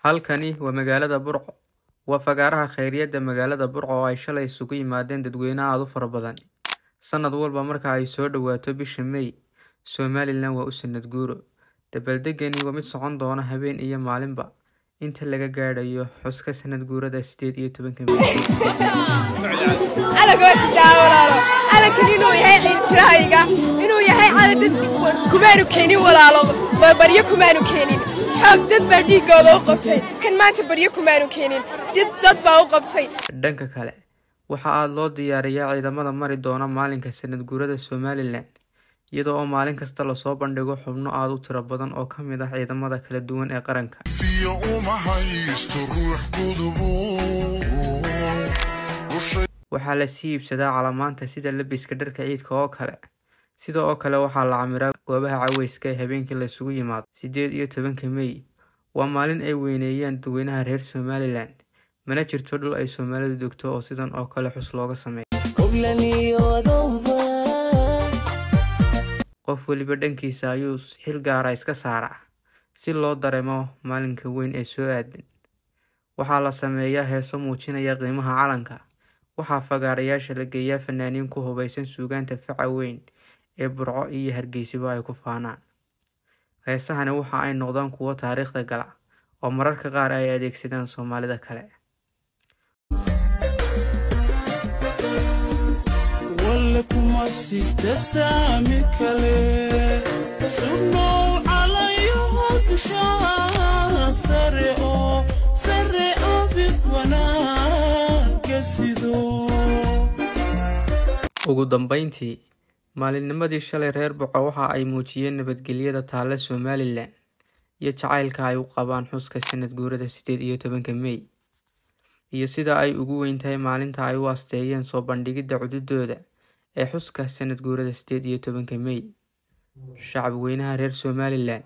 Halkani waa magaalada Burco. Waa fagaaraha khayriyadda magaalada Burco oo ay shalay isugu yimaadeen dadweyne aad u fara badan. Sanad walba marka ay soo dhawaato bisha May, Somaliland waa u sanad guuro. Dabaaldegani waa mid socon doona habeen iyo maalinba inta laga gaadhayo xuska sanad guurada 18-ka May. Calanka waa sidaa walaalo. Calankan inuu yahay ciiltirahayga, inuu yahay calan dad kumaanu keenin walaalo, baryo kumaanu keenin. Xoog dad baa dhiigooda u qabtay. Kan maanta baryo kumaanu keenin, dad baa u qabtay. Dhanka kale, waxa aad loo diyaariyaa ciidamada mari doona maalinka sanad guurada Somaliland, iyada oo maalin kasta lasoo bandhigo xubno aad u tiro badan oo ka mid ah ciidamada kala duwan ee qaranka. Waxaa la sii iibsadaa calamaanta sida labiska dharka ciidka oo kale. Sidoo oo kale waxaa la camiraa goobaha caweyska ee habeenkii la isugu yimaado. 18-ka May waa maalin ay weyneeyaan dadweynaha reer Somaliland, mana jirto dhul ay Soomaalidu degto oo sidan oo kale xus looga sameeyo. Qof waliba dhankiisa ayuu xil gaara iska saaraa si loo dareemo maalinka weyn ee soo aadan. Waxaa la sameeyaa heeso muujinaya qiimaha calanka. Waxaa fagaarayaasha la geeyaa fanaaniin ku hubeysan suugaanta faca weyn ee Burco iyo Hargeysa ay ku faanaan. Heesahani waxa ay noqdaan kuwo taariikhda gala oo mararka qaar ay adeegsadaan Soomaalida kale. Ugu dambeyntii, maalinnimadii shalay reer Burco waxa ay muujiyeen nabadgelyada taalla Somaliland iyo jacaylka ay u qabaan xuska sanad guurada 18-ka May, iyo sida ay ugu weyn tahay maalinta ay u asteeyeen soo bandhigidda cududooda ee xuska sanad guurada 18-ka May. Shacab weynaha reer Somaliland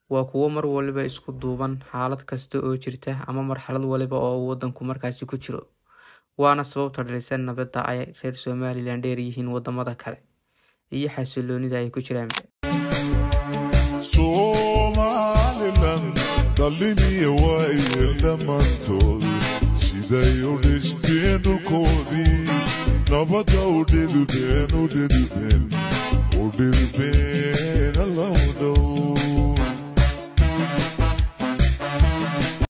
waa kuwo mar waliba isku duuban xaalad kasta oo jirta ama marxalad waliba oo uu waddanku markaasi ku jiro. Waana sababta dhalisa nabadda ay reer Somaliland dheer yihiin waddamada kale iyo xasilloonida ay ku jiraan. Somaliland dhaliniya waa iyo dhammaantood siday u dhisteen dhulkoodii nabadda u dhidibeen u dhidibeen u dhidibeen allow.